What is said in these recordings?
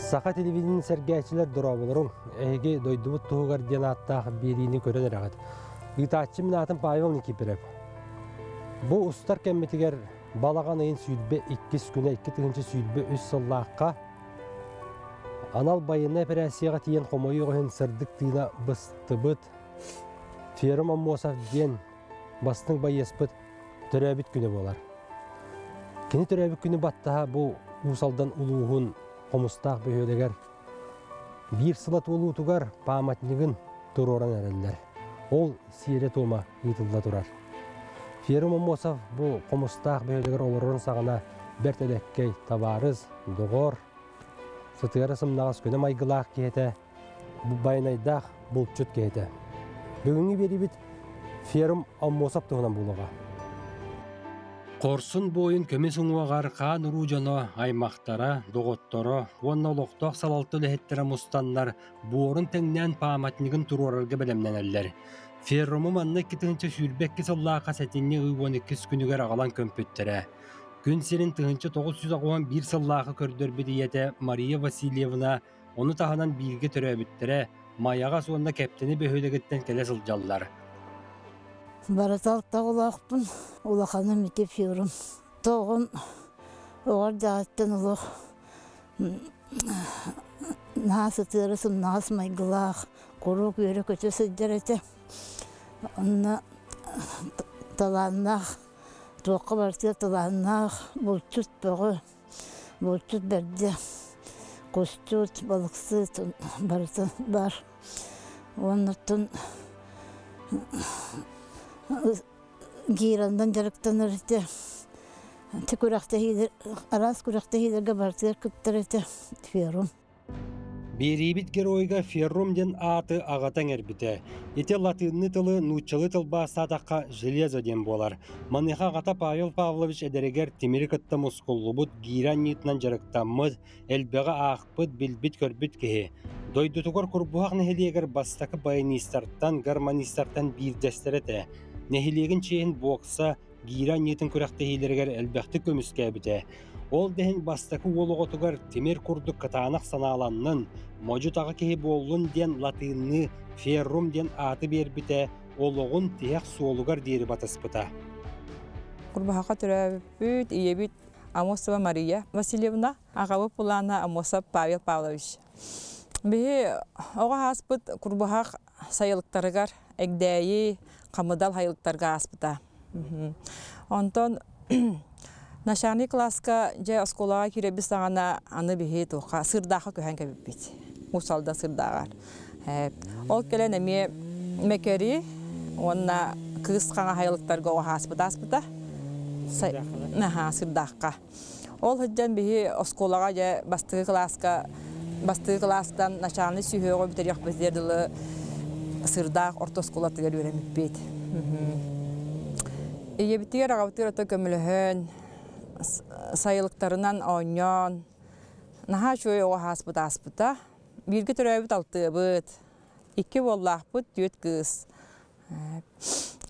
Саха телевидениетин сэргээччилэр дорооболоруҥ! Эһиги дойдубут туһугар диэн ааттаах биэриини көрөн эрэҕит. Ыытааччы мин аатым Павел Никифоров. Бу устар кэммитигэр балаҕан ыйын 22 күнэ 2023 сыллаахха анал байыаннай эпэрээссийэҕэ тиийэн хомойуох иһин сырдык тыына быстыбыт Ферум Аммосов диэн бастыҥ байыаспыт төрөөбүт күнэ буолар. Кини төрөөбүт күнү баттаһа бу Уус Алдан улууһун Хомустаах бөһүөлэгэр биир сыла туолуутугар памятнигын туруоран эрэллэр. Ол сиэрэ-туома ыытылла турар. Ферум Аммосов бу Хомустаах бөһүөлэгэр олорорун саҕана бэрт элэккэй табаарыс, доҕор, сытыара сымнаҕас көнө майгылаах киһи этэ, байанайдаах булчут киһи этэ. Бүгүҥҥү биэриибит Ферум Аммосов туһунан буолуоҕа. Хорсун буойун көмүс уҥуоҕар хаан уруу дьоно, аймахтара, доҕотторо уонна олохтоох салалта үлэһиттэрэ мустаннар буорун тэҥнээн пааматнигын туруорарга бэлэмнэнэллэр. Ферруму манна 2022 сыллаахха сэтинньи ый 12 күнүгэр аҕалан көмпүттэрэ. Күн сирин 1991 сыллаахы көрдөрбүт ийэтэ Мария Васильевна Ону таһынан бииргэ төрөөбүттэрэ Майаҕас уонна Кэптэни бөһүөлэгиттэн кэлэ сылдьаллар. Барыта алта оҕолоохпун, улаханым ити Ферум. Тоҕун оҕо эрдэҕиттэн олох наһаа сытыары сымнаҕас майгылаах, куруук үөрэ-көтө сылдьар этэ. Онно талааннаах, туохха барытыгар талааннаах, булчут бөҕө. Булчут бэрдэ, кусчут, балыксыт барыта баар. Уоннаттан гирандан дьарыктанар этэ. Ити күрэхтэһиилэр, араас күрэхтэһиилэргэ барытыгар кыттар этэ ферум. Биэриибит геройга Феррум диэн ааты аҕата иҥэрбитэ. Ити латыынныы тылы нууччалыы тылбаастаатахха «железо» диэн буолар. Маныаха аҕата Павел Павлович эдэригэр тимири кытта мускуллубут, гиирэ анньыытынан дьарыктаммыт, элбэҕи аахпыт, билбит-көрбүт киһи. Дойдутугар Курбуһах нэһилиэгэр бастакы баянистартан, гармонистартан биирдэстэрэ этэ. Нэһилиэгин чиэһин бокса, гиирэ анньыытын күрэхтэһиилэригэр элбэхтик көмүскээбитэ. Ол да иһин бастакы уол оҕотугар тимир курдук кытаанах санааланнын, модьу-таҕа киһи буоллун диэн латыынныы «феррум» диэн ааты биэрбитэ олоҕун тиһэх суолугар диэри батыспыта. Курбаһахха төрөөбүппүт, ийэбит Амосова Мария Васильевна, аҕабыт Пулана Амосов Павел Павлович. Биһи оҕо ааспыт Курбуһах сайылыктарыгар Эгдээйи, Хамыдал сайылыктарга ааспыта. Онтон начальный класска дьэ оскуолаҕа киирэбит саҕана аны биһи туохха сырдаахха көһөн кэбиппит. Мусалда сырдааҕар. Ол кэлэн эмиэ Мэкэри уонна Кыыс Хаҥа сайылыктарга оҕо ааспыта ааспыта. Сырдаахха. Ол сылдьан биһи оскуолаҕа дьэ бастакы кылааска бастакы кылаастан начальный сүһүөҕү бүтэриэхпитигэр дылы Сырдаах орто оскуолатыгар үөрэммиппит. Ийэбитигэр аҕабытыгар ото көмөлөһөн, сайылыктарынан оонньоон, наһаа үчүгэй оҕо ааспыт ааспыта. Бииргэ төрөөбүт алтыабыт, икки уоллаахпыт, түөрт кыыс.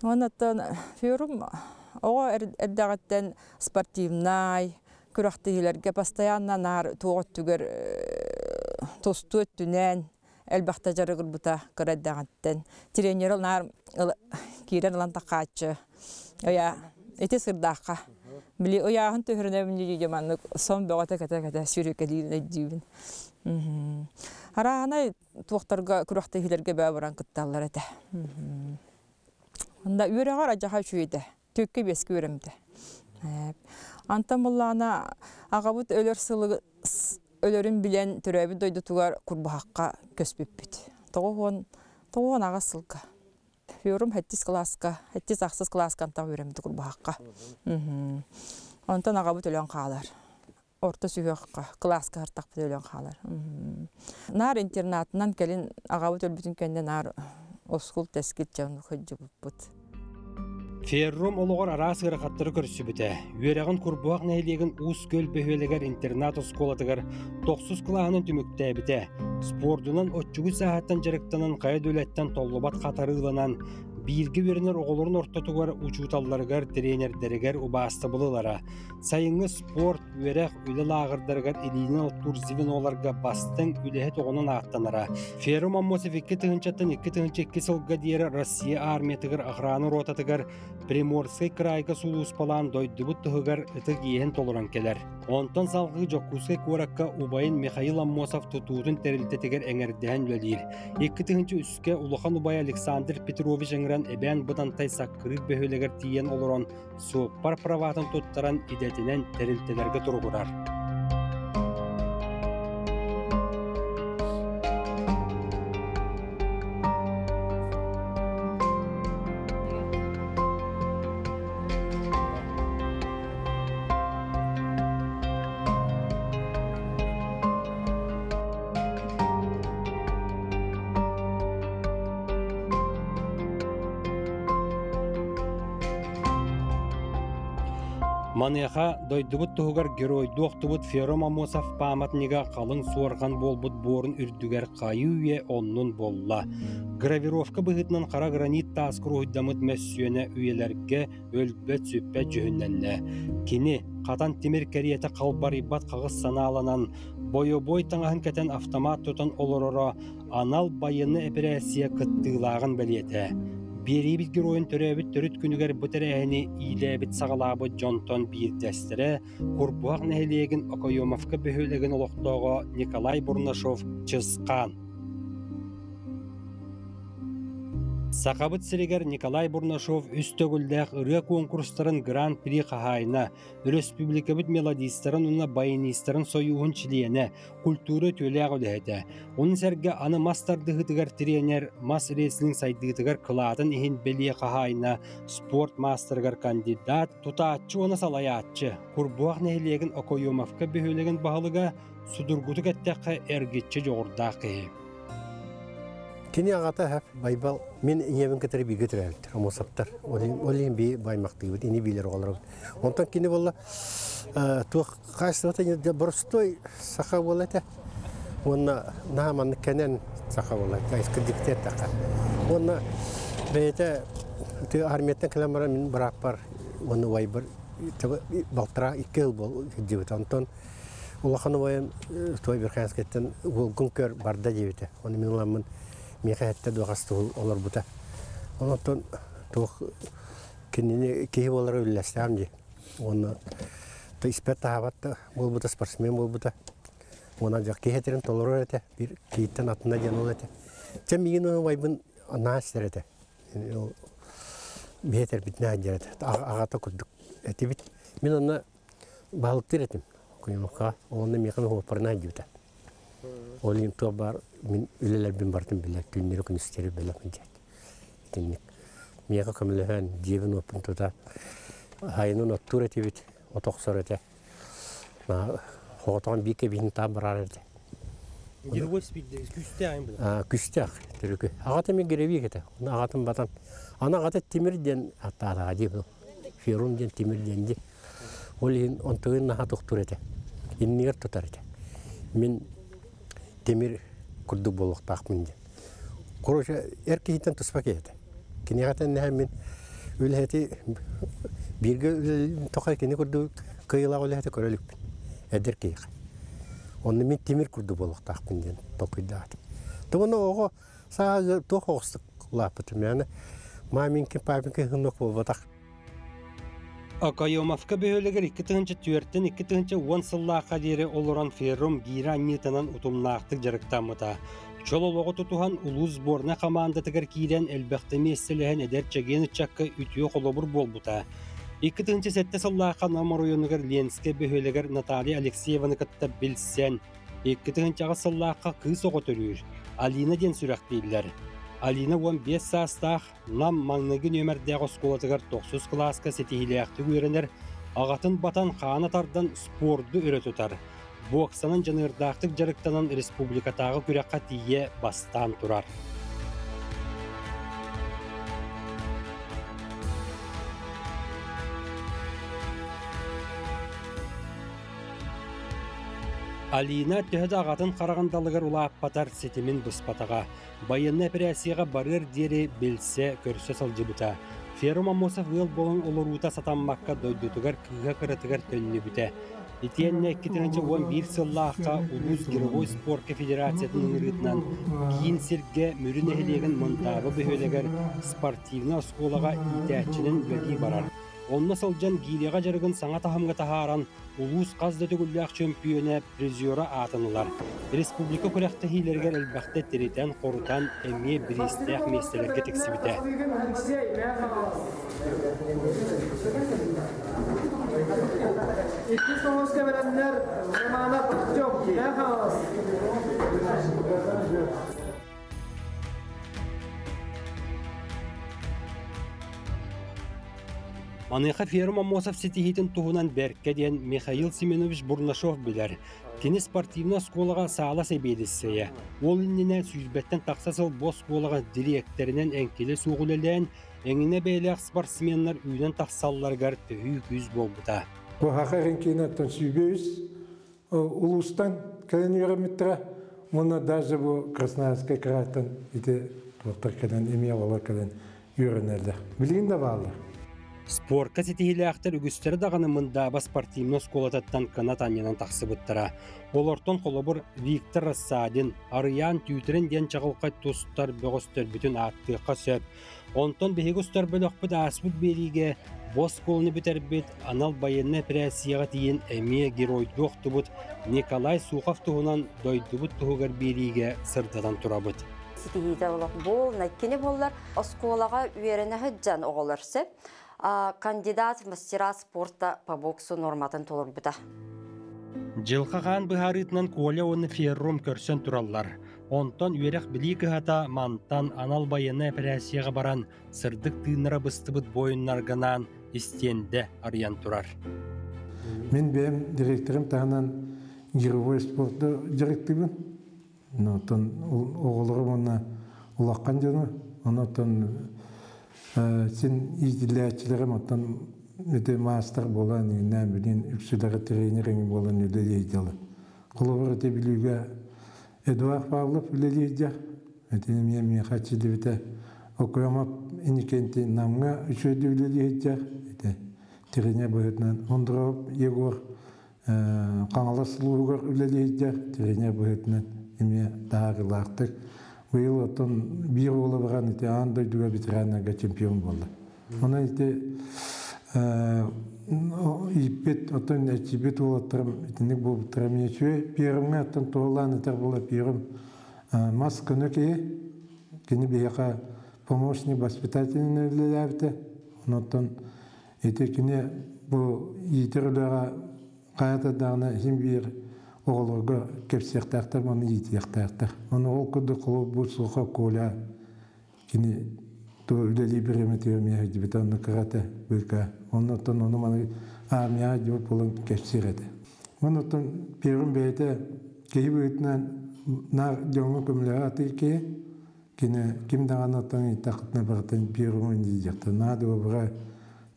Уонна ферум оҕо эрдэҕиттэн спортивнай күрэхтэһиилэргэ постоянно наар туох өттүгэр тустуу өттүнэн элбэхтэ дьарыгырбыта кыра эрдэҕиттэн. Тренер наар киирэн ылан тахааччы. Ыйа ити сырдаахха. Били ыйааһын түһэринэбин дии маннык сон бөҕөтө кэтэ-кэтэ сүүрүкэлиирин өйдүүбүн. Арааһынай туохтарга күрэхтэһиилэргэ бээ баран кытталлар этэ. Онда үөрэҕэр адьаха үчүгэй этэ. Түккэ биэскэ үөрэммитэ. Антон буллаҕына аҕабыт өлөр сылы өлөрүн билэн төрөөбүт дойдутугар Курбуһахха көспүппүт. 98 сылга. Ферум сэттис кылааска, сэттис ахсыс кылааска антах үөрэммит Курбуһахха. Онтон аҕабыт өлөн хаалар. Орто сүһүөххэ кылааска сартахпыт өлөн хаалар. Наар интернатынан кэлин аҕабыт өлбүтүн кэннэ наар оскул-тэскил дьон сылдьыбыппыт. Феррум олоҕор араас ыарахаттары көрсүбүтэ. Үөрэҕин Курбуһах нэһилиэгин Уус Күөл бөһүөлэгэр интернат оскуолатыгар тохсус кылааһынан түмүктээбитэ. Спордунан оччугуй сааһыттан дьарыктанан хайа да үлэттэн толлубат хатарыыланан, Бииргэ үөрэнэр оҕолорун ортотугар учууталларыгар, тренердэригэр убаастабылы ылара. Сайыҥҥы спорт, үөрэх, үлэ лааҕырдарыгар илиинэн оттуур звеноларга бастыҥ үлэһит оҕонон ааттанара. Ферум Аммосов 2000-ттан 2002 сылга диэри Россия армиятыгар охрана ротатыгар Приморскай кыраайга сулууспалаан дойдубут туһугар ытык иэһин толорон кэлэр. Онтон салҕыы Дьокуускай куоракка убайын Михаил Аммосов тутуутун тэрилтэтигэр эҥэрдэһэн үлэлиир. 2003-кэ улахан убайа Александр Петрович ыҥыран Эбээн Бытантай Саккырыыр бөһүөлэгэр тиийэн олорон суоппар праватын туттаран идэтинэн тэрилтэлэргэ туругурар. Маныаха дойдубут туһугар геройдуу охтубут Фером Аммосов пааматынньыга халыҥ суорҕан буолбут буорун үрдүгэр хайыы-үйэ оннун булла. Гравировка быһыытынан хара гранит таас куруһуйдаммыт мөссүөнэ үйэлэргэ өлбөт-сүппэт дьүһүннэннэ. Кини хатан тимир кэриэтэ халбарыйбат хаҕыс санааланан, бойобуой таҥаһын кэтэн автомат тутан олороро анал байыаннай эпэрээссийэ кыттыылааҕын бэлиэтэ. Биэриибит геройун төрөөбүт төрүт күнүгэр бу тэрээһини иилээбит-саҕалаабыт дьонтон биирдэстэрэ Курбуһах нэһилиэгин Окоемовка бөһүөлэгин олохтооҕо Николай Бурнашов Чысхаан. Сахабыт сиригэр Николай Бурнашов үс төгүллээх ырыа куонкурустарын Гран-при хаһаайына, өрөспүүбүлүкэбит мелодистарын уонна баянистарын сойууһун чилиэнэ, культура үтүөлээх үлэһитэ. Ону сэргэ аны мас тардыһыытыгар тириэньэр, мас рестлинг сайдыытыгар кылаатын иһин бэлиэ хаһаайына, спорт маастарыгар кандидат, тутааччы уонна салайааччы, Курбуһах нэһилиэгин Окоемовка бөһүөлэгин баһылыга, судургутук эттэххэ, эргиччи дьоҕурдаах киһи. Кини аҕата хэп Байбал мин ийэбин кытары бииргэ төрөөбүттэр, омосоптор. Ол иһин би баймахтыыбыт, ини биилэр оҕолорбут. Онтон кини буолла туох хаачыстыбата боростуой саха буола этэ. Уонна наһаа маннык кэнэн саха буола этэ, кырдьыкты эттэххэ. Уонна бэйэтэ армияттан кэлэн баран мин бырааппар уонна убайбар балтараа икки ыл сылдьыбыт. Онтон Улахан убайым Той Верхоянскайтан уолгун көр барда диэбитэ. Ону мин ыламмын миэхэ эттэ дуо хас туһул олорбута. Онтон туох кинини киһи буолара үллэстэҕим дии. Уонна испэт таһаабат да буолбута, спортсмен буолбута. Уонна дьэ киһи этэрин толорор этэ. Биир киһиттэн атына диэн ол этэ. Чэ миигин убайбын наһаа истэр этэ. Биһи этэрбитинэ сылдьар этэ. Аҕата курдук этибит. Мин онно Баһылыктыыр этим Куйумукка. Уонна миэхэ уоппарына диэбитэ. Ол иһин туох баар мин үлэлэрбин барытын билэр, түүннэри күнүстэри билэбин диэт. Итинник. Миэхэ көмөлөһөн, дьиэбин уоппун тута сайынын оттуур этибит, от охсор этэ. Хоҕотоҕун биир кэбиһин таап барар этэ. Герой спидде күстээх им билэр. Күстээх төрүкү. Аҕата мин гиревик этэ. Аҕатын батан. Аны аҕата Тимир диэн аттаатаҕа дии. Ферум диэн Тимир диэн дии. Ол иһин онтугун наһаа тохтуур этэ. Иннигэр тутар этэ. Мин тимир курдук буолуохтаахпын диэн. Короче, эр киһиттэн туспа киһи этэ. Киниэхэ тэннэһэн мин үлэһити бииргэ тоқой кини курдук кыайыылаах үлэһити көрө иликпин. Эдэр киһиэхэ. Онно мин тимир курдук буолуохтаахпын диэн толкуйдаатым. Тугуна оҕо сааһы туох оҕустук улааппытым. Яны маминки, папинки хыннок буолбатах. Окоемовка бөһүөлэгэр 2004-тэн 2010 сыллаахха диэри олорон феррум гиирэ анньыытынан утумнаахтык дьарыктаммыта. Чол олоҕу тутуһан улуус сборнай хамаандатыгар киирэн элбэхтэ миэстэлэһэн эдэр чэгиэн ыччакка үтүө холобур буолбута. 2007 сыллаахха Нам оройуонугар Ленскэй бөһүөлэгэр Наталья Алексееваны кытта билсэн, 2008 сыллаахха кыыс оҕо төрүүр, Алина диэн сүрэхтииллэр. Алина 15 саастаах, Нам маҥнайгы нүөмэрдээх оскуолатыгар тохсус кылааска ситиһиилээхтик үөрэнэр, аҕатын батан хаана тардан спорду өрө тутар. Боксанан дьаныардаахтык дьарыктанан республикатааҕы күрэххэ тиийэ бастаан турар. Алина төһө да аҕатын хараҕын далыгар улааппатар ситимин быспатаҕа. Байыаннай эпэрээссийэҕэ барыар диэри билсэ, көрсө сылдьыбыта. Ферум Аммосов ыал буолан олоруута сатаммакка дойдутугар кыыһа кыратыгар төннүбүтэ. Итиэннэ 2011 сыллаахха улуус гировой спорка федерациятын ыҥырыытынан киин сиргэ Мүрү нэһилиэгин Мындаабы бөһүөлэгэр спортивнай оскуолаҕа иитээччинэн үлэлии барар. Онно сылдьан гиирэҕэ дьарыгын саҥа таһымҥа таһааран, улуус хас да төгүллээх чөмпүйүөнэ, призера аатын ылар. Республика күрэхтэһиилэригэр элбэхтэ тиритэн-хорутан эмиэ бириистээх миэстэлэргэ тиксибитэ. Иккис тоҕуска бэлэмнэр Романов Артем, Мэхалас. Маныаха Ферум Аммосов ситиһиитин туһунан бэркэ диэн Михаил Семенович Бурнашов билэр. Кини спортивнай оскуолаҕа саала сэбиэдиссэйэ. Ол иннинэ сүүрбэттэн тахса сыл бу оскуолаҕа дириэктэринэн эҥкилэ суох үлэлээн, эҥинэ бэйэлээх спортсменнар үүнэн тахсалларыгар төһүү күүс буолбута. Бу Саха Эринкиинэттэн сүүбэ үс улуустан кэлэн үөрэммиттэрэ уонна даже бу Красноярскай кыраайтан ити туохтар кэлэн эмиэ оҕолор кэлэн үөрэнэллэр. Билигин да бааллар. Спорка ситиһиилээхтэр үгүстэрэ даҕаны Мындааба спортивнай оскуолатыттан кынат анньынан тахсыбыттара. Олортон холобур Виктор Рассадин, Арыйаан Түүтэрин диэн чаҕылхай тустар бөҕөстөрбүтүн ааттыахха сөп. Онтон биһиги устар бөлөхпүт ааспыт биэриигэ бу оскуоланы бүтэрбит анал байыаннай эпэрээссийэҕэ тиийэн эмиэ геройдуу охтубут Николай Сухов туһунан дойдубут туһугар биэриигэ сырдатан турабыт. Ситиһиитэ олох буолна. Кини буоллар оскуолаҕа үөрэнэ сылдьан оҕолор сөп. Кандидат в мастера спорта по боксу норматын толорбута. Дьылҕа хаан быһаарыытынан Коля уонна Феррум көрсөн тураллар. Онтон үөрэх-билии кыһата мантан анал байыаннай эпэрээссийэҕэ баран, сырдык тыыннара быстыбыт буойуннарганаан истиэндэ арыйан турар. Мин бэйэм директорым таһынан гировой спорду дьарыктыыбын. Оттон оҕолорум уонна улахан дьону, онон син иитиллээччилэрим оттон ити маастар буолан иҥнээн билин үксүлэрэ тренер эҥин буолан үлэлиир дьалы. Холобур ити Бүлүүгэ Эдуард Павлов үлэлиир Ити эмиэ миэхэ чилибитэ Окуямап Иннокентий Намҥа үчүгэйдик үлэлиир Ити тренер быһыытынан Ондров Егор Хаҥалас улууһугар үлэлиир тренер быһыытынан эмиэ таһаарыылаахтык. Быйыл оттон биир уола баран ити аан дойдуга ветераннарга чемпион буолла. Онон ити ииппит, оттон эчийбит уолаттарым итинник буолбуттара эмиэ үчүгэй. Первымҥа оттон туһулаан этэр буола первым мас көнө киһи, кини биһиэхэ помощник воспитательный үлэлээбитэ. Онон ити кини бу иитэр үлэҕэ хайата даҕаны син биир оҕолорго кэпсиэхтээхтэр уонна иитиэхтээхтэр. Ону ол курдук холобур бу Суха Коля кини ту үлэлии бириэмэтигэр эмиэ сылдьыбыта онно кыра этэ быыкаа. Оннуттан ону маны армияҕа дьыбыт буолан кэпсиир этэ. Оннуттан первым бэйэтэ киһи быһыытынан наар дьоҥҥо көмөлөһө атыы киһи кини ким даҕаны оттон ыйыттаххытына барытын первым диэхтэр наада быра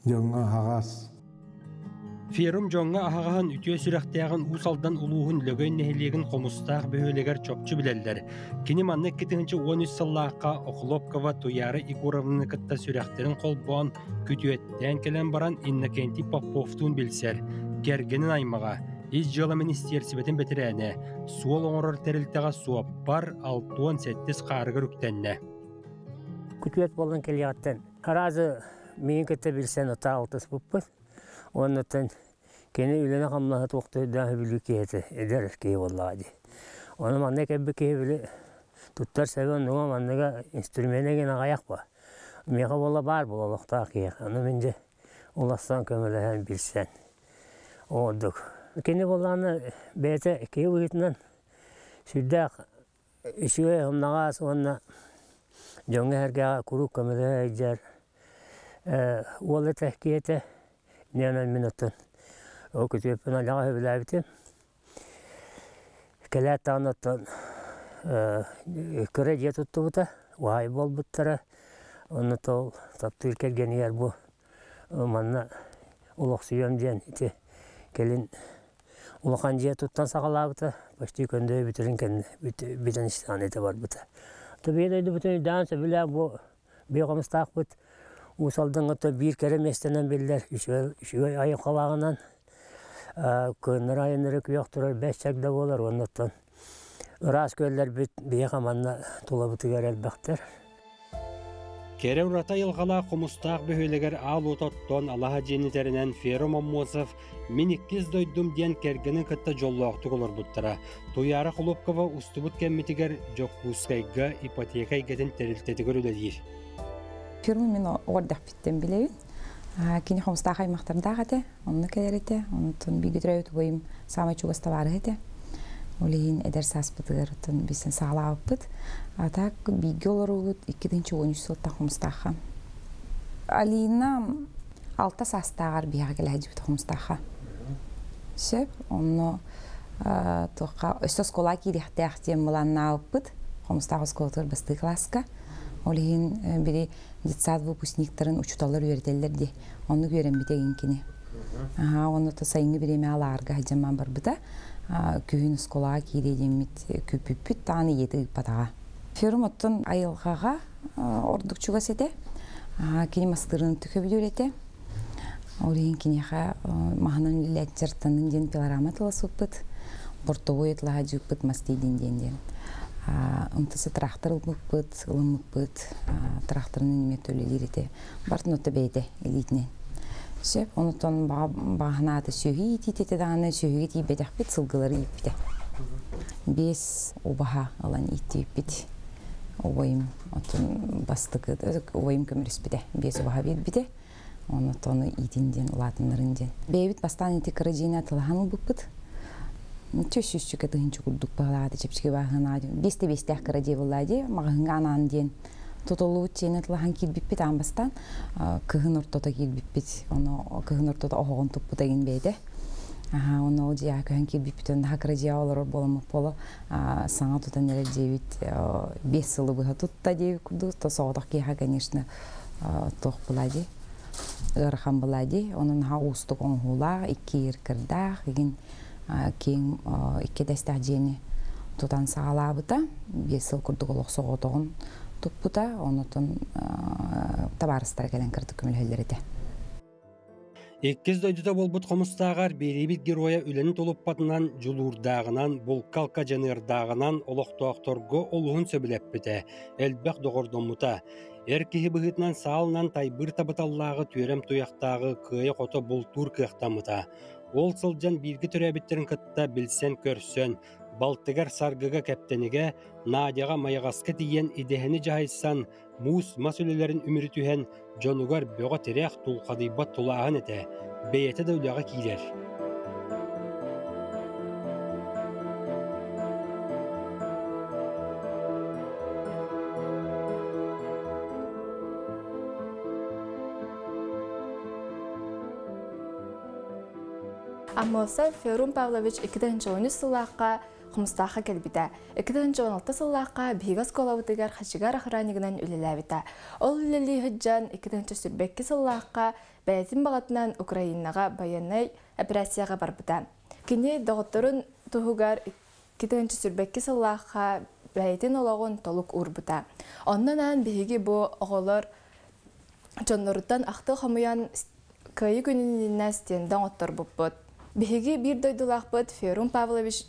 дьоҥҥо аһаҕас. Ферум дьоҥҥо аһаҕаһын үтүө сүрэхтээҕин Уус Алдан улууһун Лөгөй нэһилиэгин Хомустаах бөһүөлэгэр чопчу билэллэр. Кини манна 2013 сыллаахха Охлопкова Туяра Егоровнаны кытта сүрэхтэрин холбоон, күтүөттээн кэлэн баран Иннокентий Поповтуун билсэр. Кэргэнин аймаҕа, Ис дьыала министиэрсибэтин бэтэрээнэ, суол оҥорор тэрилтэҕэ суоппар 67 хаарыгар үктэннэ. Күтүөт буолан кэлиэҕиттэн аразы миигин кытта билсэн ытаа алтыспыппыт. Уоннаттан кини үлэни-хамнаһы туохтуурдаах бүлүү киһи эдэр киһи буоллаҕа дии. Ону манна кэлбит киһи били туттар сэбэ оннуга манныга инструмена гин аҕайах ба. Миэхэ буола баар буола олохтоох киһиэхэ. Ону мин дьэ улассан көмөлөһөн билсэн оҥордук. Кини буоллаҕына бэйэтэ киһи быһыытынан сүрдээх үчүгэй ымнаҕас уонна дьоҥҥо-сэргэҕэ куруук көмөлөһө сылдьар уол этэ киһи этэ. Инньэ мин оттон ол күтүөппүн Аляҕа сөбүлээбитим. Кэлээт даҕаны оттон кыра дьиэ туттубута, уһаайба буолбуттара. Онно ол таптыыр кэргэнигэр бу манна олохсуйуом диэн ити кэлин Улахан дьиэ туттан саҕалаабыта, почти көндө бүтэрин кэннэ бүтэн истэҕинэ этэ барбыта. Тобиэ дойдубутун өйдөөн сөбүлээн бу биэ хомустаахпыт Уус Алдаҥҥа то биир кэрэ миэстэнэн биллэр үчүгэй айылҕалааҕынан кыһыннары айаннары күөх турар бэс чагда буолар уонна оттон ыраас күөллэрбит биһиэхэ манна тулабытыгар элбэхтэр. Кэрэ ураты айылҕалаах хомустаах бөһүөлэгэр аал уот оттон алаһа дьиэни тэринэн Фера Моммосов «Мин иккис дойдум» диэн кэргэнин кытта дьоллоохтук олорбуттара. Туйаара Холопкова устубут кэммитигэр Дьокуускайга ипотека эйгэтин тэрилтэтигэр үлэлиир. Фирма мин оҕордахпиттэн билэбин. Кини хомустаах аймахтардаах этэ, онно кэлэр этэ. Онтон бииргэ төрөөбүт убайым саамай чугас табаарыһа этэ. Ол иһин эдэр сааспытыгар оттон билсэн саҕалаабыппыт. А так бииргэ олоруубут 2013 сылтан хомустаахха. Алина алта саастааҕар биһиэхэ кэлэ сылдьыбыт хомустаахха. Сөп. Онно туохха өссө оскуола киириэхтээх диэн былааннаабыппыт. Хомустаах оскуолатыгар бастыы кылааска. Ол иһин били детсад выпускниктарын учууталлар үөрэтэллэр дии. Оннук үөрэммитэ игин кини. Аха, онно то сайыҥҥы бириэмэ алаарга сылдьамман барбыта. Күһүн оскуолаҕа киириэ диэммит күүппүппүт, даҕаны ийэтэ ыыппатаҕа. Ферум оттон айылҕаҕа ордук чугас этэ. Кини мастырын төкөбүлүүр этэ. Ол иһин киниэхэ маһынан үлэлээн дьарыктанын диэн пилорама тыласыппыт. Бортовой тылаһа дьыыппыт мас тиийдин диэн диэн. Ымтысы трактор ылбыппыт, ылыммыппыт. Тракторынан эмиэ төлөлүүр этэ. Бартын отто бэйэтэ илиитинэн. Сөп, онутон бааһынааты сүөһү иитиитэ даҕаны сүөһүгэ тиийбэтэхпит, сылгылары ииппитэ. Биэс убаһа ылан ииттибиппит. Убайым отун бастакы убайым көмөлөспүтэ. Биэс убаһа биэрбитэ. Онотону иитин диэн улаатыннарын диэн. Бэйэбит бастаан ити кыра дьиэни атылаһан ылбыппыт. Чөс сүүсчүкэ тыһыынча курдук баһылааты чэпчэки бааһынаҕа биэстэ биэстээх кыра дьиэ буоллаа дии маҕаһыыҥҥа анаан диэн тутуллубут дьиэни атылаһан киирбиппит аан бастаан кыһын ортото киирбиппит ону кыһын ортото оһоҕун туппута игин бэйэтэ Аха, оны ол дьиэҕэ көһөн киирбиппит онно кыра дьиэҕэ олорор буоламмыт буоло саҥа тутан эрэр дьиэбит 5 сылы быһа тутта диэбит курдук то соҕотох киһиэхэ конечно туох була дии ыарахан була дии онон наһаа уустук оҥоһуулаах икки ииркырдаах игин киэҥ икки этээстээх дьиэни тутан саҕалаабыта 5 сыл курдук олох соҕотоҕун туппута онотон табаарыстара кэлэн кырдык көмөлөһөллөр этэ. Иккис дойдута буолбут хомустааҕар биэриибит геройа үлэни тулуппатынан, дьулуурдааҕынан, булка-алка дьаныардааҕынан олохтоохторго олуһун сөбүлэппитэ, элбэх доҕордоммута. Эр киһи быһыытынан саалынан тайбыыр табыталлааҕы түөрэм туйахтааҕы кыайа-хото бултуур кыахтаммыта. Ол сылдьан бииргэ төрөөбүттэрин кытта билсэн-көрсөн, балтыгар Саргыга Кэптэнигэ, Надяҕа Майаҕаска тиийэн идэһэни дьаһайсан, муус-мас үлэлэрин үмүрүтүһэн, дьонугар бөҕө тирэх тулхадыйбат тулааһын этэ, бэйэтэ да үлэҕэ киирэр. Аммосов Ферум Павлович 2013 сыллаахха Хомустаахха кэлбитэ. 2016 сыллаахха биһиги оскуолабытыгар хачыгар охраннигынан үлэлээбитэ. Ол үлэлии сылдьан 2022 сыллаахха бэйэтин баҕатынан Украинаҕа байыаннай операцияҕа барбыта. Кини доҕотторун туһугар 2022 сыллаахха бэйэтин олоҕун толук уурбута. Онон аан биһиги бу оҕолор дьонноруттан ахты хомуйан Кыайыы күнүн стенда оҥотторбуппут. Биһиги биир дойдулаахпыт Ферум Павлович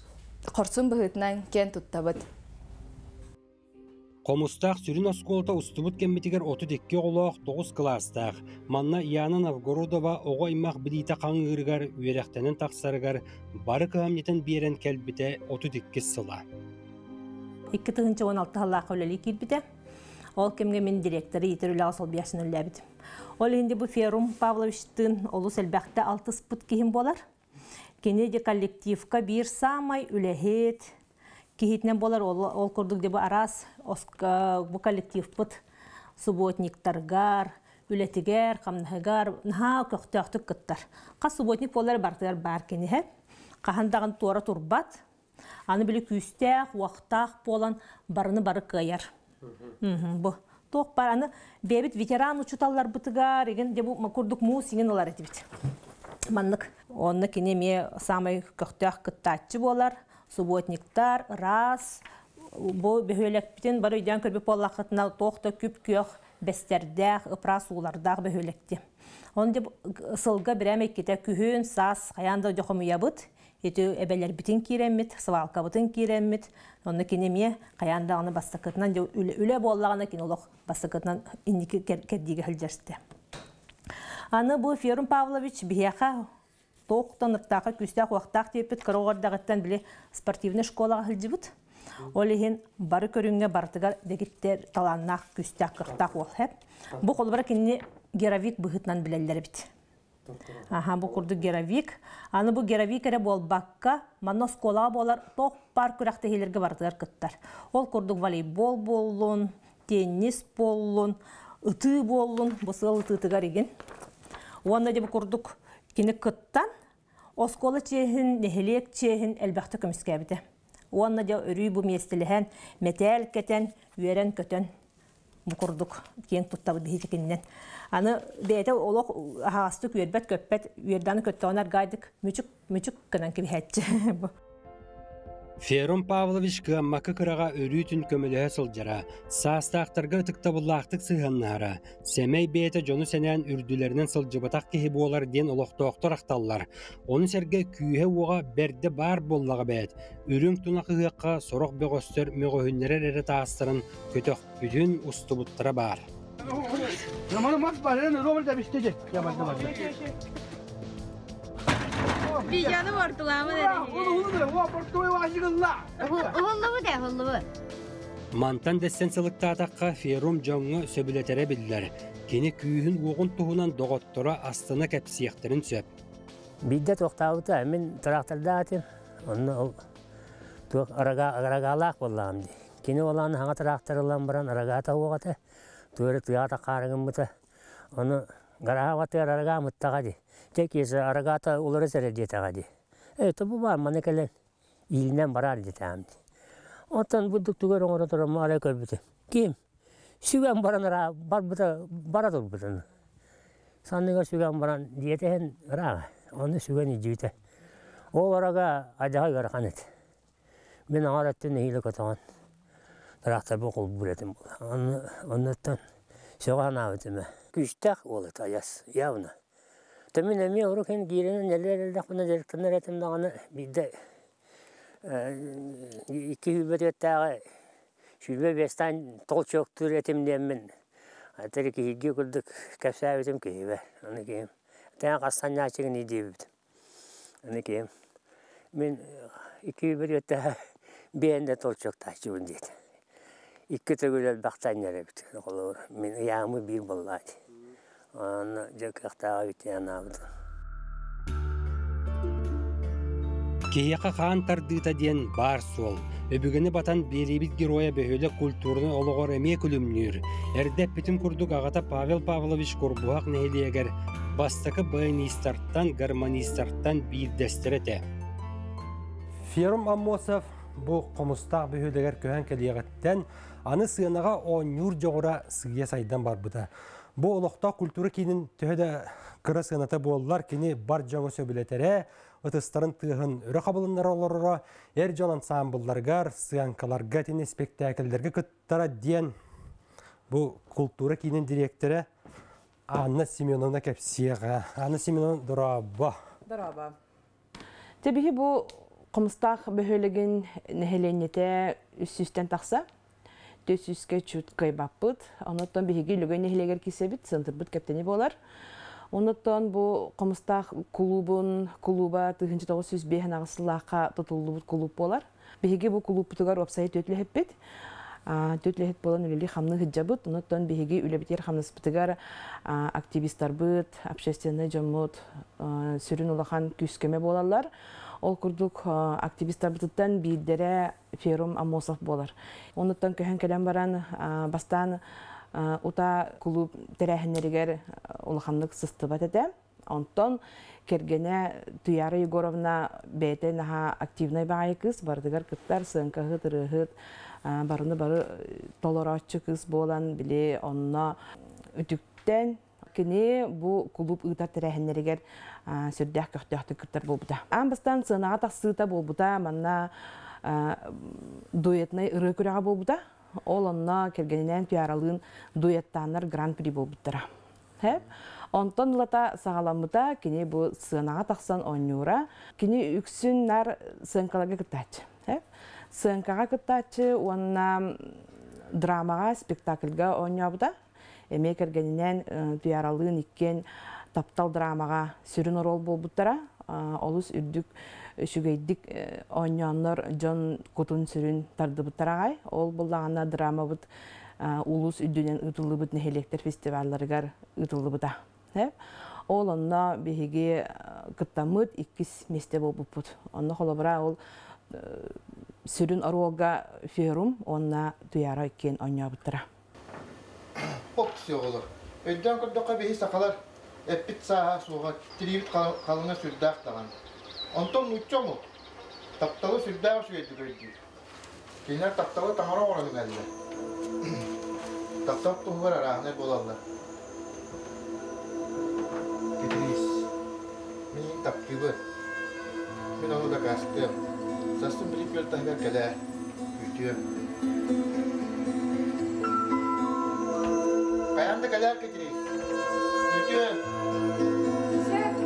хорсун быһыытынан киэн туттабыт. Хомустаах сүрүн оскуолата устубут кэммитигэр 32 оҕолоох 9 кылаастаах. Манна Яна Новгородова оҕо аймах билиитэ хаҥыырыгар, үөрэхтэнэн тахсарыгар бары кыһамньытын биэрэн кэлбитэ 32 сыла. 2016 сыллаахха үлэлии киирбитэ. Ол кэмҥэ мин директоры иитэр үлэҕэ солбуйааччынан үлэлээбитим. Ол иһин бу Ферум Павловичтыын олус элбэхтэ алтыспыт киһим буолар. Кини де коллективка биир саамай үлэһит киһитинэн буолар ол курдук де бу араас бу коллективпыт субботниктаргар, үлэтигэр, хамнаһыгар наһаа көхтөөхтүк кыттар. Хас субботник буолар бартыгар баар киниһэ. Хаһан даҕан туора турбат. Аны били күүстээх, уохтаах буолан барыны бары кыайар. Бу туох бар аны бэйэбит ветеран учуталларбытыгар игин де бу курдук муус иҥин ылар этибит. Маннык. Онно кини эмиэ саамай көхтөөх кыттааччы буолар. Субботниктар, ыраас, бу бөһүөлэкпитин бары өйдөөн көрбүт буоллаххытына, туох да күп-күөх бэстэрдээх, ыпраас уулардаах бөһүөлэкти. Оны деп сылга бирэм икките күһүн, саас хайаан да хомуйабыт. Ити эбэлэрбитин киирэммит, свалкабытын киирэммит. Онно кини эмиэ хайаан даҕаны бастакытынан үлэ буоллаҕына кини олох бастакытынан инники кэрдиигэ сылдьарсты. Аны бу Ферум Павлович биһиэхэ тоқтан ыртаахы күүстээх уохтаах диэппит кыра оҕордоҕуттан били спортивный школаҕа сылдьыбыт. Ол иһин бары көрүҥҥэ барытыгар дэгиттэр талааннаах күүстээх кыахтаах уол хэп. Бу холобура кинини геровик быһыытынан билэллэр эбит. Аха, бу курдук геровик. Аны бу геровик эрэ буолбакка, манна оскуолаҕа буолар тоох паар күрэхтэһиилэргэ барытыгар кыттар. Ол курдук волейбол буоллун, теннис буоллун, ытыы буоллун, бу сыал ытыытыгар игин. Уонна де бу курдук кини кыттан, оскуола чиэһин, нэһилиэк чиэһин элбэхтэ көмүскээбитэ. Уонна де өрүү бу миэстэлэһэн, мэтээл кэтэн, үөрэн-көтөн бу курдук киэн туттабыт биһитикиннен. Аны бэйэтэ олох аһаҕастык үөрбэт көппөт, үөрдааны көттөҕүн аргаайдык мүчүк мүчүк гынан кэбиһээччи. Ферум Павлович кыаммакка кыраҕа өрүүтүн көмөлөһө сылдьара, саастаахтарга ытыктабыллаахтык сыһыаннаһара, сэмэй бэйэтэ дьону сэнээн үрдүлэринэн сылдьыбатах киһи буолар диэн олохтоохтор ахталлар. Ону сэргэ күүһэ-уоҕа бэрдэ баар буоллаҕа эбээт, үрүҥ тунах ыһыахха сорох бөҕөстөр мөҕөһүннэрэр эрэ таастарын көтөхпүтүн устубуттара баар. Видеоны бортуламын Мантан дэссен сылыктаатахха Ферум дьоҥҥо сөбүлэтэрэ биллэр. Кини күүһүн-уоҕун туһунан доҕотторо астына кэпсиэхтэрин сөп. Биирдэ туохтаабыта, мин трактордаатым, онно ол туох арагаалаах буоллаҕым дии. Кини олааны хаҥа трактор ылан баран арагаата уоҕата, туора тыаҕа хаарыгыммыта. Ону гараһаабатыгар арагаа мыттаҕа дии. Дьэ киэсэ арагаата уларыс эрэ диэтэҕэ дии. Ээ бу баар маны кэлэн иилинэн бараар диэтэҕим дии. Оттон бурдук тугар оҥоро туран арай көрбүтүм. Ким? Сүгэн баран ара барбыта бара турбутун. Санныга сүгэн баран диэтэһин ырааҕа. Ону сүгэн илдьибитэ. Ол арага адьаҕа ыарахан этэ. Мин аҥар өттүн нэһиилэ көтөҕөн тракторбын холбуур этим буолла. Оннуттан сөҕө санаабытым ээ. Күүстээх уол этэ айас, явно. Тэ мин эмиэ урук иһин киирэнэн элэ-элэлэхпинэ дьарыктанар этим даҕаны биирдэ икки сүүрбэ 25 толчоктуур этим диэммин этэр киһиргии курдук кэпсээбитим киһибэр. Аны киһим тээн хасsanньааччыгын диэбитим. Аны киһим мин икки сүүрбэ биэн да толчоктааччыбын диэтэ. Икки төгүл элбэхтэн эбит. Холобур, мин ыйаамы биир буоллаа дии. Онно дьэ кыахтааҕа эбит анаабытым. Киһиэхэ хаан тардыыта диэн баар суол. Өбүгэни батан биэриибит геройа бөһүөлэк культурнай олоҕор эмиэ күлүмнүүр. Эрдэ эппитим курдук аҕата Павел Павлович Курбуһах нэһилиэгэр бастакы баянистартан, гармонистартан биирдэстэрэ этэ. Ферум Аммосов бу хомустаах бөһүөлэгэр көһөн кэлиэҕиттэн аны сыанаҕа оонньуур дьоҕура сыыйа сайдан барбыта. Бу олохтоох культура киинин төһө да кыра сыаната буоллар, кини бар дьоҥу сөбүлэтэрэ, ытыстарын тыаһын өрө хабылыннара олороро, эр дьон ансаамбылларыгар, сыаҥкаларга итини спектакльлэргэ кыттара диэн бу культура киинин дириэктэрэ Анна Семеновна кэпсиэҕэ. Анна Семеновна, дорообо. Дорообо. Тебиһи бу Хомустаах бөһүөлэгин нэһилиэнньэтэ үс сүүстэн тахса. 400-кэ чут кыайбаппыт. Онуттан биһиги Лөгөй нэһилиэгэр киирсэбит, сыантырбыт кэптени буолар. Онуттан бу Хомустаах кулуубун кулууба 1905 сыллаахха тутуллубут кулууп буолар. Биһиги бу кулууппутугар уопсайы түөтлэһиппит. Түөтлэһит буолан үлэли хамны хыджабыт. Онуттан биһиги үлэбитигэр хамныспытыгар активистарбыт, общественный дьоммут сүрүн улахан күүскөмө буолаллар. Ол курдук активистарбытыттан биирдэрэ Ферум Аммосов буолар. Онуттан көһөн кэлэн баран бастаан ута кулууп тэрээһиннэригэр улаханнык сыстыбат этэ. Онтон кэргэнэ Туяра Егоровна бэйэтэ наһаа активнай баҕайы кыыс, барытыгар кыттар, сыаҥкаһыт, ырыаһыт, барыны бары толорооччу кыыс буолан, били онно үтүктэн. Кини бу кулууп ыытар тэрээһиннэригэр сүрдээх көхтөөхтүк кыттар буолбута. Аан бастаан сыанаҕа тахсыыта буолбута, манна дуэтнай ырыа күрэҕэ буолбута. Ол онно кэргэнинээн Туяралыын дуэттааннар гран-при буолбуттара. Онтон ылата саҕаламмыта, кини бу сыанаҕа тахсан оонньуура. Кини үксүн нар сыаҥкаларга кыттааччы. Сыаҥкаҕа кыттааччы уонна драмаҕа, спектакльга оонньообута. Эмиэ кэргэнинээн Туяралыын иккиэн таптал драмаҕа сүрүн оруол буолбуттара. Олус үрдүк үчүгэйдик оонньооннор дьон кутун-сүрүн тардыбыттара аҕай. Ол буллаҕына драмабыт улуус үрдүнэн ыытыллыбыт нэһилиэктэр фестивалларыгар ыытыллыбыта. Ол онно биһиги кыттаммыт иккис миэстэ буолбуппут. Онно холобура ол сүрүн оруолга Ферум уонна Туяра иккиэн оонньообуттара. Ок оҕолор. Өйдөөн көрдөххө биһи сахалар эппит сааһа суоҕа, тириибит халыҥа сүрдээх даҕаны. Онтон нуучча омук тапталы сүрдээх үчүгэйдик өйдүүр. Кинилэр тапталы таҥара оҥорон үҥэллэр. Таптал туһугар арааһынай буолаллар. Кэтириис, мин таптыыбын. Мин ону дакаастыам. Сарсын били күөл таһыгар кэлээр. Күүтүөм. Хайаан да кэлээр, Кэтириис. Күүтүөм. Сөп,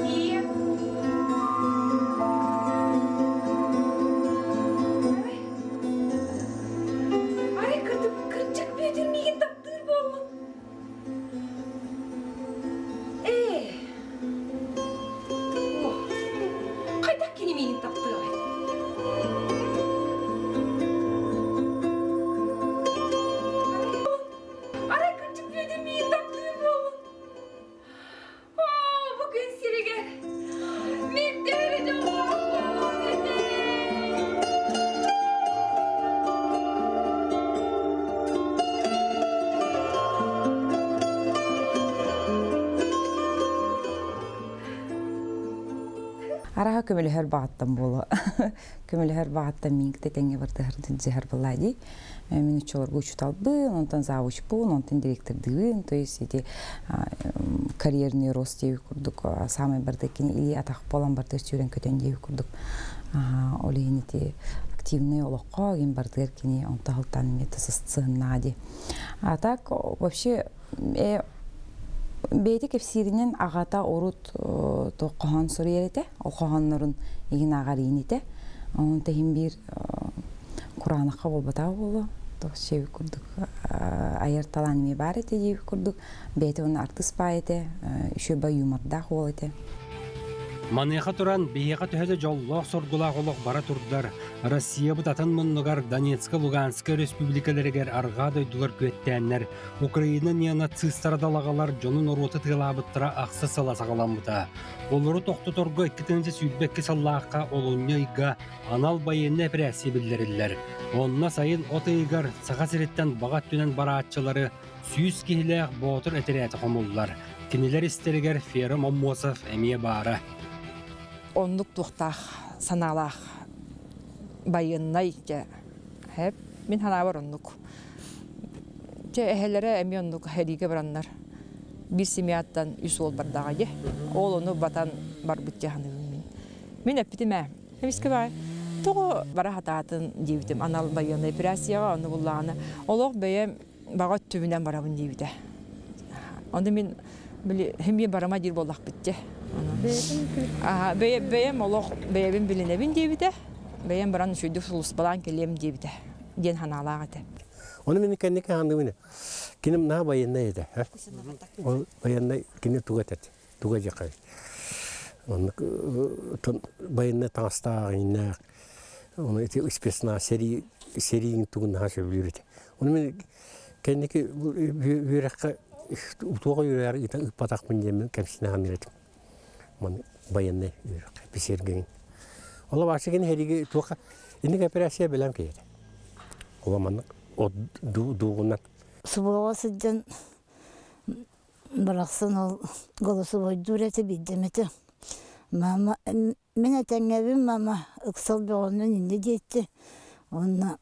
Арай кырдьык, кырдьык Бүөтүр миигин таптыыр буоллун. Ээ, хайдах кини миигин таптыаҕай? Арай кырдьык Бүөтүр миигин таптыыр буоллун. Оо, бу күн сиригэр мин төһө дьоллоох буолуом этэ! Араха көмөлөһөр баҕаттан буолуо. Көмөлөһөр баҕаттан мин кытта тэҥҥэ бардыһар дьиһэр буоллаа дии. Мин оччолорго учуталбын, онтон завучпун, онтон директордыыбын, то есть ити карьерный рост диэби курдук самай барда кини илии атах буолан барда сүүрэн көтөн диэби курдук ол иһин ити активный олоххо ким бардыгар кини онто халтан эмиэ сыһыннаа ди. А так вообще бэйэтэ кэпсииринэн аҕата урут хоһоон суруйар этэ, ол хоһооннорун игин ааҕар иин этэ. Онон тэһин биир кураанахха буолбатаҕа буолуо туох чиэбит курдук айар талаан эмиэ баар этэ диэбит курдук бэйэтэ уонна артыыс баай этэ үчүгэй юмордаах уол этэ. Маныаха туран, биһиэхэ төһө да дьоллоох-соргулаах олох бара турдар, Россиябыт атын муннугар Донецка, Луганска өрөспүүбүлүкэлэригэр арҕаа дойдулар күөттээннэр, Украина неонацистара далаҕалар дьону-норуоту тыалаабыттара ахсыс сыла саҕаламмыта. Олору тохтоторго 2022 сыллаахха олунньу ыйга анал байыаннай эпэрээссийэ биллэриллэр. Онно сайын от ыйыгар Саха сириттэн баҕа өттүнэн барааччылары 100 киһилээх Боотур этэрээтэ хомуллар. Кинилэр истэригэр Фера Моммосов эмиэ баара. Оннук туохтаах санаалаах байыаннай дьэ мин санаабар оннук. Дьэ эһэлэрэ эмиэ оннук сэриигэ бараннар биир семьяттан үс уол бардаҕа дии. Ол ону батан барбыт дии саныыбын мин. Мин эппитим ээ, эмискэ баай, тоҕо бара сатаатын диэбитим анал байыаннай операцияҕа онно буллаҕына олох бэйэм баҕа өттүбүнэн барабын диэбитэ. Ону мин били эмиэ барыма диир буоллахпыт дьэ. Бэйэм олох бэйэбин билинэбин диэбитэ. Бэйэм баран үчүгэйдик сулууспалаан кэлиэм диэбитэ диэн санаалаах этэ. Ону мин кэнники хаандыбын. Киним наһаа байыаннай этэ. Ол байыаннай кини туга этэ. Туга дьахай. Оннук байыаннай таҥастаах, иҥнээх. Ону ити спецназ сэрии сэриин тугун наһаа сөбүлүүр этэ. Ону мин кэнники үөрэххэ туоҕа үөрэҕэр ыыппатахпын диэммин кэмсинэ саныыр этим. Маны байыаннай үөрэххэ писэргин. Ола вообще кини сэриигэ туохха инник операция бэлэм киһи этэ. Ола маннык от дуугунан. Субуоҕа сылдьан барахсан ол голосовойдуур этэ биирдэм этэ. Мама мин этэҥҥэбин мама ыксал бөҕөнөн инньэ диэччи. Уонна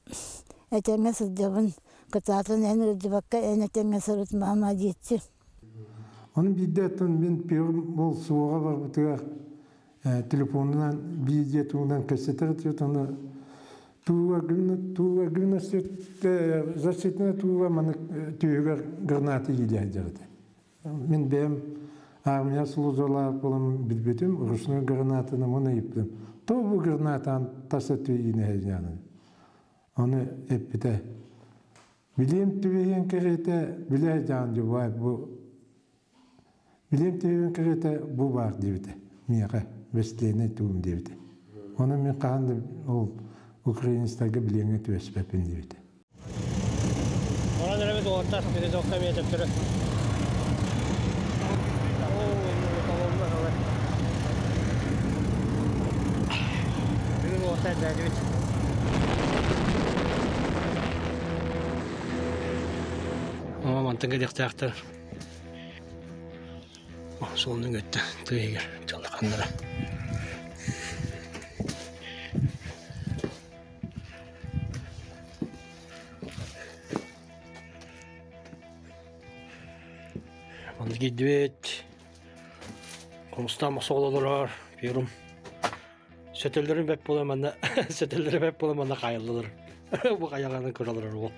этэҥҥэ сылдьабын кытаатан эн ыалдьыбакка эн этэҥҥэ сырыт мама диэччи. Оны биирдэ оттон мин первым ол суоҕа барбытыгар телефонунан видео тугунан кэпсэтэр этибит, оны тууга тууга защитная тууга маны түһүгэр граната иилэ сылдьар этэ. Мин бэйэм армия службалаах буолан билбитим, ручной гранатаны муна ыйыптым. То бу гранатан тас өттү иинэ сылдьаанын. Оны эппитэ. Билиэм түбэһиэн кэриэтэ билэ сылдьаан дьубай бу билиэм түбэһиэн кэриэтэ бу баар диэбитэ. Миэхэ бэстилиэнэй тугум диэбитэ. Оны мин хаһан да ол украинецтарга билиэҥҥэ түбэспэппин диэбитэ. Онон эрэбит уолаттар, перезокка эмиэ төптөрү. Бүгүн уолаттар элбээтибит. Ама мантан кэлиэхтээхтэр. Суолунан өттө тыа иһигэр дьаллаханнара. Манна киирдибит. Хомустаах мохсоҕол олорор. Пирум. Сөтөллөрүн бэт буола манна сөтөллөрү бэт буола манна хаайыллылар. Бу хайаҕанан көрө олорор уол.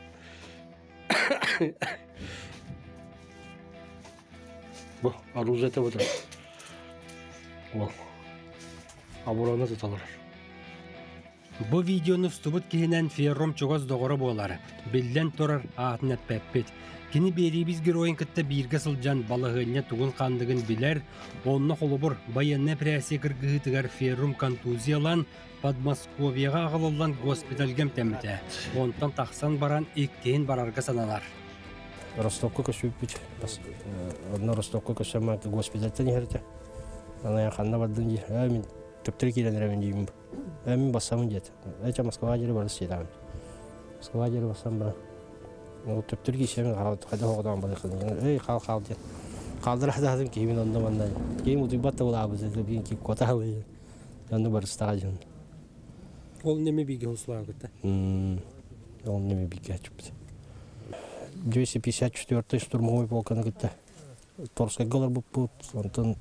Бу оружие это Уол. Оборона туталар. Бу видеону устубут киһинэн Феррум чугас доҕоро буолар. Биллэн турар, аатын эппэппит. Кини биэриибит геройун кытта бииргэ сылдьан балаһыанньа тугун-ханныгын билэр, онно холобур, байыаннай эпэрээссийэ кыргыһыытыгар Феррум контузиялаан Подмосковьеҕа аҕалыллан госпитальга эмтэммитэ. Онтон тахсан баран иккиһин барарга сананар. Ростовка көсүүппүт. Онно Ростовка көсөм госпитальтан иһэртэ. Ана ханна бардын дии. Мин төптөрү киирэн эрэбин диибин. Мин бассамын диэт. Эчэ Москваҕа диэри бары сиэтэҕин. Москваҕа диэри бассам баран. Ол төптөрү киирсэмин хайдах оҕотоон барыаххын. Эй, хаал хаал диэн. Хаалдара сатаатым киһибин онно манна. Киһим утуйбат да булаабыт. Биин кип куотаалый. Онно барыстаҕа дьон. Ол неме биге услаагыта? Ол неме биге ачыппыт. 254 штурмовой полканы кытта Торскайга олорбуппут, онтон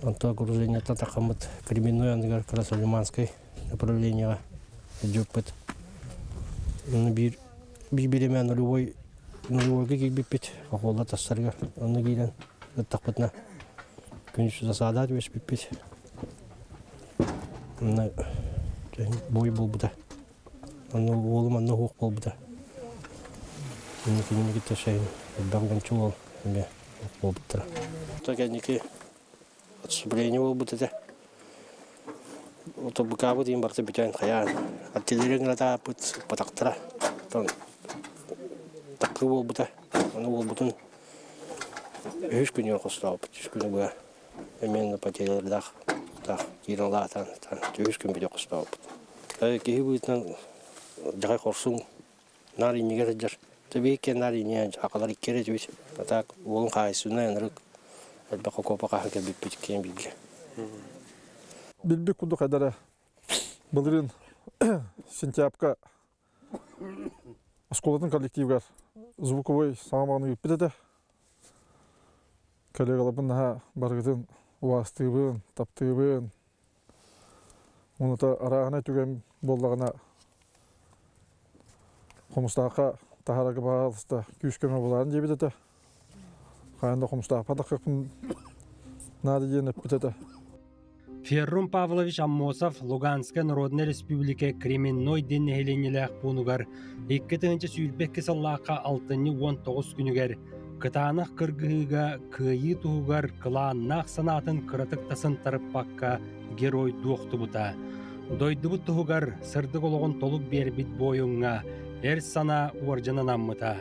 онто окружениеттан тахаммыт Кременной аныгар Красолиманскай направлениеҕа илдьиппит. Биир биир бириэмэ нулевой нулевойга киирбиппит, хохуолла тастарыгар онно киирэн ыттахпытына күнүс засадаат үөспүппүт. Онно бой буолбута. Онно уолум онно уһуох буолбута. Инникини кытта шайын элбэх уонча уол эмиэ буолбуттара. Кэнники отступление буолбут этэ. Отобукаабыт иин барыта бүтэн хайаан артиллерия ыҥыратааппыт уппатахтара. Оттон таккы буолбута. Ону буолбутун үһүс күнүгэр хостообут. Үс күнү быһа эмиэ потерялардаах киирэн улаатан үһүс күн бүтэ хостообут. Киһи быһыытынан дьаҕай хорсун наар иннигэр сылдьар. Тэбииккэ наар иннигэр акалар икки эрэ этибит. А так уолун хаайсыына ынырык элбэх окуопа хаһан кэлбиппит киэн билгэ. Билбит курдук эдэрэ былырыын сентябрьга оскуолатын коллективыгар звуковой саҥа ыыппыт этэ. Коллегаларбын наһаа барыгытын убаастыыбын, таптыыбын. Онута арааһынай түгэн буоллаҕына Хомустаахха таһаарарга баҕалыста күүс-көмө булаарын диэбит этэ. Хайан да Хомустаахха таххыппын наада диэн эппит этэ. Феррум Павлович Аммосов Луганская Народная Республика Кременной диэн нэһилиэнньэлээх пуунугар 2022 сыллаахха алтынньы 19 күнүгэр кытаанах кыргыһыыга кыайыы туһугар кылааннаах санаатын кыратык да сынтарыппакка геройдуу охтубута. Дойдубут туһугар сырдык олоҕун толук биэрбит буойуҥҥа эр санаа уордьанын аммыта.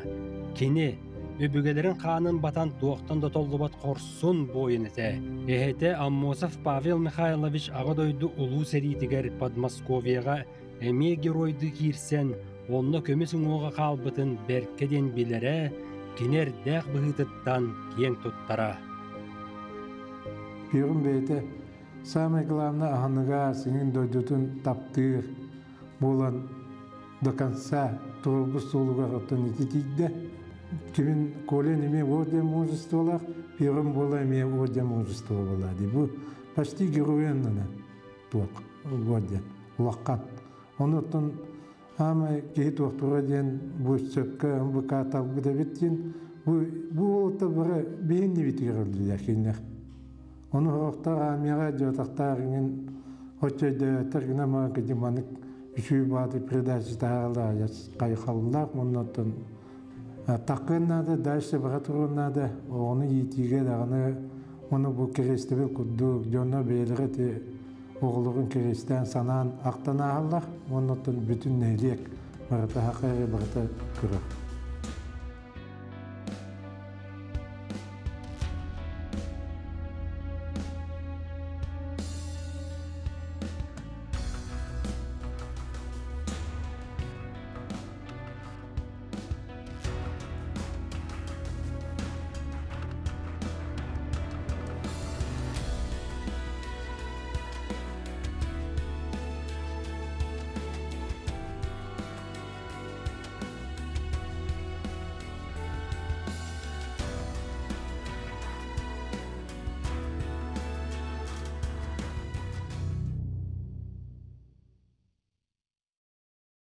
Кини өбүгэлэрин хаанын батан туохтан да толлубат хорсун буойун этэ. Эһэтэ Аммосов Павел Михайлович Аҕа дойду Улуу сэриитигэр Подмосковьеҕа эмиэ геройдуу киирсэн, онно көмүс уҥуоҕа хаалбытын бэркэ диэн билэрэ, кини эрдээх быһыытыттан киэҥ туттара. Пиорун бэйэтэ самое главное аһыныга сиҥин дойдутун таптыыр буолан до конца туруорбут суолугар оттон ити тиийдэ. Кимин Коля эмиэ вот диэн мужестволаах. Первым буола эмиэ орден мужества буола дии. Бу почти героиннана туох орден улахан. Онуттан аамай киһи туохтура диэн бу сөпкө МВК талбыт эбит диэн бу бу уолаттар бары биһин нибитигэр өлдүлэр кинилэр. Ону хорохтор армияга дьотахтаар иҥин оччойдөтөр гына ма кыдьыманык үчүй бааты передача таһааралар кайхаллаах муннаттан таккын надо дальше бара турун надо оҕону иитиигэ даҕаны ону бу киристибил курдук дьоно бэйэлэрэ ти оҕолорун киристээн санаан ахтан ааһаллар оннуттан бүтүн нэһилиэк барыта хакайы барыта көрөр.